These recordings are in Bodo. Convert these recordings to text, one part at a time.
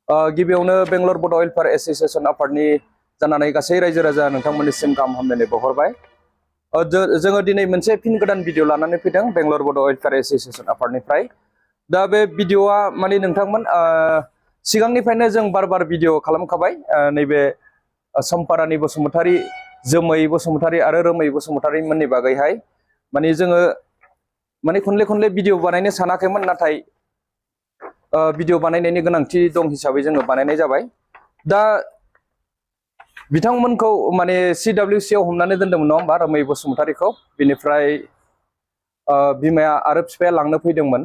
गिबियावनो बेंगलर बड' वेलफेयार एस'सिएशन आफादनि जानानै गासै रायजो राजा नोंथांमोननिसिम गाहाम हामलायनाय बावहरबाय। जोङो दिनै मोनसे फिन गोदान भिडिअ लानानै फैदों बेंगलर बड' वेलफेयार एस'सिएशन आफादनिफ्राय। दा बे भिडिअआ माने नोंथांमोन सिगांनिफ्रायनो जों बार भिडिअ खालामखाबाय। नैबे समपारानि बसुमतारी, जोमै बसुमतारी आरो रोमै बसुमतारी मोननि बागैहाय माने जोङो माने खनले भिडिअ बानायनो सानाखैमोन, नाथाय भिडिअ बानायनायनि गोनांथि दं हिसाबै जोङो बानायनाय जाबाय। दा बिथांमोनखौ माने CWC आव हमनानै दोनदोंमोन नङा होमबा, रोमै बसुमतारीखौ। बिनिफ्राय बिमाया आरो बिफाया लांनो फैदोंमोन।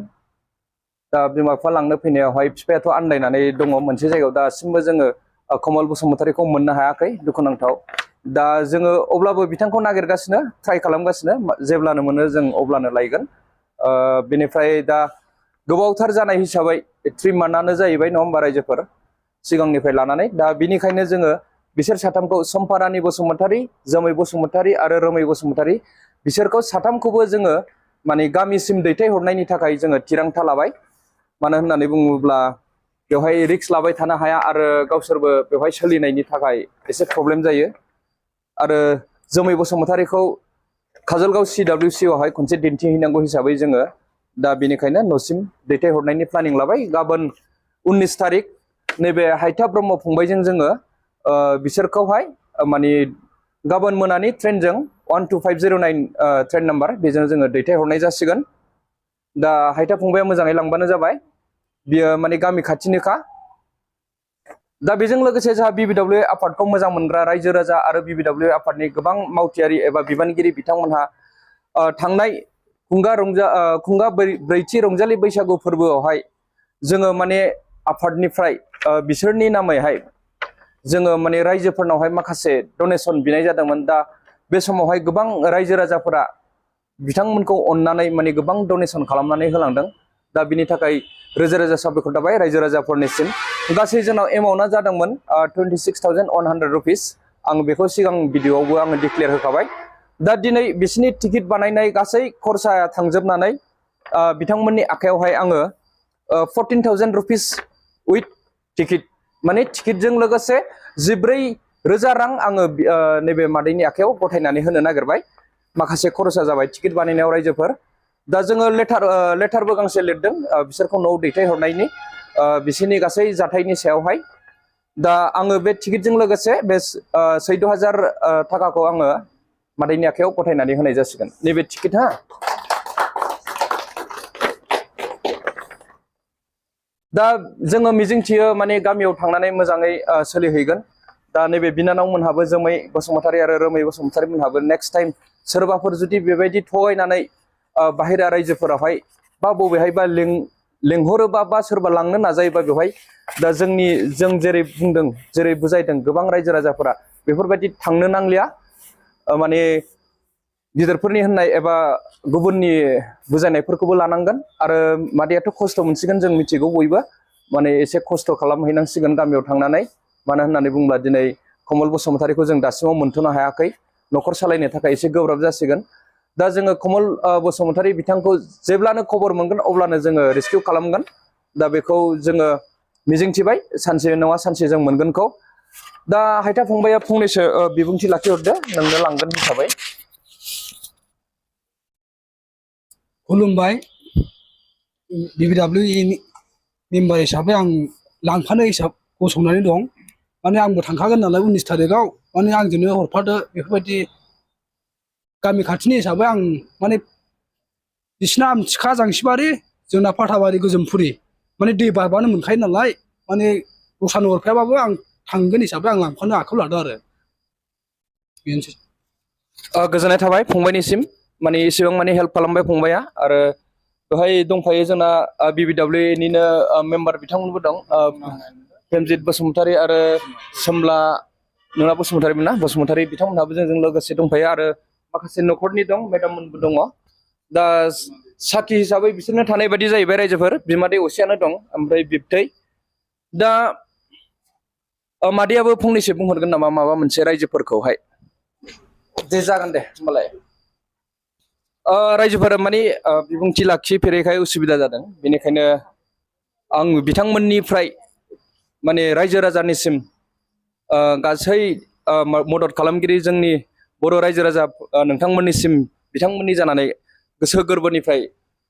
दा बिमा बिफा लांनो फैनायावहाय बिफायाथ' आन्दायनानै दङ मोनसे जायगायाव। दासिमबो जोङो कमल बसुमतारीखौ मोननो हायाखै, दुखुनांथाव। दा जोङो अब्लाबो बिथांखौ नागिरगासिनो, ट्राइ खालामगासिनो। जेब्लानो मोनो जों अब्लानो लायगोन। बेनिफ्राय दा गोबावथार जानाय हिसाबै 3 मान्थआनो जाहैबाय नङा होमबा रायजोफोर, सिगांनिफ्राय लानानै। दा बिनिखायनो जोङो बिसोर साथामखौ, समपारानि बसुमतारी, जोमै बसुमतारी आरो रोमै बसुमतारी, बिसोरखौ साथामखौबो जोङो माने गामिसिम दैथायहरनायनि थाखाय जोङो थिरांथा लाबाय। मानो होननानै बुङोब्ला बेवहाय रिक्स लाबाय थानो हाया आरो गावसोरबो बेवहाय सोलिनायनि थाखाय एसे प्रब्लेम जायो। आरो जोमै बसुमतारीखौ काजलगाव CWC आवहाय खनसे दिन्थिहैनांगौ हिसाबै जोङो दा बेनिखायनो न'सिम दैथायहरनायनि प्लानिं लाबाय। गाबोन 19 तारिख नैबे हायथा ब्रह्म फंबायजों जोङो बिसोरखौहाय माने गाबोन मोनानि ट्रेनजों 12509 ट्रेन नाम्बार, बेजों जोङो दैथायहरनाय जासिगोन। दा हायथा फंबाया मोजाङै लांबानो जाबाय, बियो माने गामि खाथिनिखा। दा बेजों लोगोसे जोंहा BBW आफादखौ मोजां मोनग्रा रायजो राजा आरो BBW आफादनि गोबां मावथियारि एबा बिबानगिरि बिथांमोनहा थांनाय खुंगा ब्रैथि रंजालि बैसागु फोरबोआवहाय जोङो माने आफादनिफ्राय बिसोरनि नामैहाय जोङो माने रायजोफोरनावहाय माखासे डनेसन बिनाय जादोंमोन। दा बे समावहाय गोबां रायजो राजाफोरा बिथांमोनखौ अननानै माने गोबां डनेसन खालामनानै होलांदों। दा बिनि थाखाय रोजा साबायखर थाबाय रायजो राजाफोरनिसिम। गासै जोंनाव एमाउन्टआ जादोंमोन 26,100 रुपिस। आं बेखौ सिगां भिडिअआवबो आङो डिक्लेयार होखाबाय। दा दिनै बिसिनि टिकेट बानायनाय गासै खरसाया थांजोबनानै बिथांमोननि आखायावहाय आङो 14,000 रुपिस उइथ टिकेट, माने टिकेटजों लोगोसे 14,000 रां आङो नैबे मादैनि आखायाव गथायनानै होनो नागिरबाय। माखासे खरसा जाबाय टिकेट बानायनायाव रायजोफोर। दा जोङो लेटारबो गांसे लिरदों बिसोरखौ न'आव दैथायहरनायनि, बिसोरनि गासै जाथायनि सायावहाय। दा आङो बे टिकेटजों लोगोसे बे 14,000 थाखाखौ आङो मादैनि आखायाव गथायनानै होनाय जासिगोन। नैबे टिकेट हा। दा जोङो मिजिंथियो माने गामियाव थांनानै मोजाङै सोलिहैगोन। दा नैबे बिनानाव मोनहाबो, जोमै बसुमतारी आरो रोमै बसुमतारी मोनहाबो नेक्स्ट टाइम सोरबाफोर जुदि बेबायदि थगायनानै बाहेरा रायजोफोरावहाय बा बबेहायबा लेंहरोबा बा सोरबा लांनो नाजायोबा बेवहाय, दा जों जेरै बुंदों, जेरै बुजायदों गोबां रायजो राजाफोरा, बेफोरबायदि थांनो नांलिया। माने गिदिरफोरनि होननाय एबा गुबुननि बुजायनायफोरखौबो लानांगोन। आरो मादैयाथ' खस्थ' मोनसिगोन, जों मिथिगौ बयबो। माने एसे खस्थ' खालामहैनांसिगोन गामियाव थांनानै। मानो होननानै बुङोब्ला दिनै कमल बसुमतारीखौ जों दासिमाव मोनथ'नो हायाखै। न'खर सालायनो थाखाय एसे गोब्राब जासिगोन। दा जोङो कमल बसुमतारी बिथांखौ जेब्लानो खबर मोनगोन अब्लानो जोङो रेस्किउ खालामगोन। दा बेखौ जोङो मिजिंथिबाय, सानसे नङा सानसे जों मोनगोनखौ। दा हायथा फंबाया फंनैसो बिबुंथि लाखिहरदो, नोंनो लांगोन हिसाबै। खुलुमबाय। BBW मेम्बार हिसाबै आं लांफानो हिसाब गसंनानै दं। माने आंबो थांखागोन नालाय 19 तारिखआव, माने आंजोंनो हरफादो। बेफोरबायदि गामि खाथिनि हिसाबै आं माने बिसिना आमथिखा जांसिबारि, जोंना फाथाबारि गोजोमफुरि, माने दै बारबानो मोनखायो नालाय। माने दस्रानो हरफायाबाबो आं थांगोन हिसाबै आं लांफानो आखायाव लादों आरो बेनोसै। गोजोननाय थाबाय फंबायनिसिम, माने एसेबां माने हेल्प खालामबाय फंबाया। आरो बेवहाय दंफायो जोंना BBW निनो मेम्बार बिथांमोनबो दं, प्रेमजित बसुमतारी आरो सोमला नोंना बसुमतारीमोन ना, बसुमतारी बिथांमोनहाबो जोंजों लोगोसे दंफायो। आरो माखासे न'खरनि दं, मेदाममोनबो दङ। दा साखि हिसाबै बिसोरनो थानाय बायदि जाहैबाय रायजोफोर। बिमादै असेयानो दं, ओमफ्राय बिबथै। दा मादैयाबो फंनैसो बुंहरगोन नामा माबा मोनसे रायजोफोरखौहाय? दे जागोन दे होमबालाय। रायजोफोरा माने बिबुंथि लाखिफेरैखाय उसुबिदा जादों। बेनिखायनो आं बिथांमोननिफ्राय माने रायजो राजानिसिम गासै मदद खालामगिरि जोंनि बर' रायजो राजा नोंथांमोननिसिम बिथांमोननि जानानै गोसो गोरबोनिफ्राय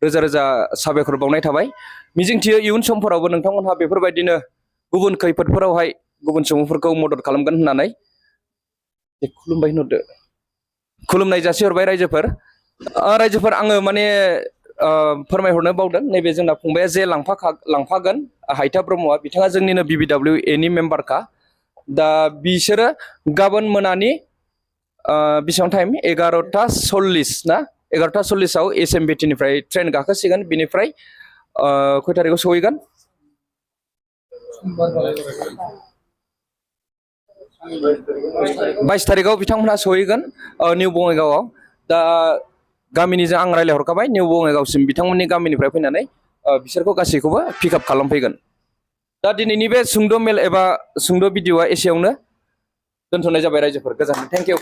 रोजा रोजा साबायखर बावनाय थाबाय मिजिंथियो इयुन समफोरावबो नोंथांमोनहा बेफोरबायदिनो गुबुन खैफोदफोरावहाय गुबुन सुबुंफोरखौ मदद खालामगोन होननानै खुलुमबाय होनहरदो खुलुमनाय जासिहरबाय रायजोफोर आङो माने फोरमायहरनो बावदों नैबे जोंना फंबाया जे लांफागोन हायथा ब्रह्मआ बिथाङा जोंनिनो BBWA नि मेम्बारखा दा बिसोरो गाबोन मोनानि बेसेबां टाइम 11:40 ना 11:40 SMBT निफ्राय ट्रेन गाखोसिगोन बिनिफ्राय खय थारिखआव सहैगोन 22 थारिखआव बिथांमोनहा सहैगोन निउ बङाइगावआव दा गामिनिजों आं रायज्लायहरखाबाय निउ बङाइगावसिम बिथांमोननि गामिनिफ्राय फैनानै बिसोरखौ गासैखौबो पिकआप खालामफैगोन दा दिनैनि बे सुंद' मेल एबा सुंद' भिडिअ'आ एसेयावनो दोनथ'नाय जाबाय रायजोफोर गोजोन्थों थेंक इउ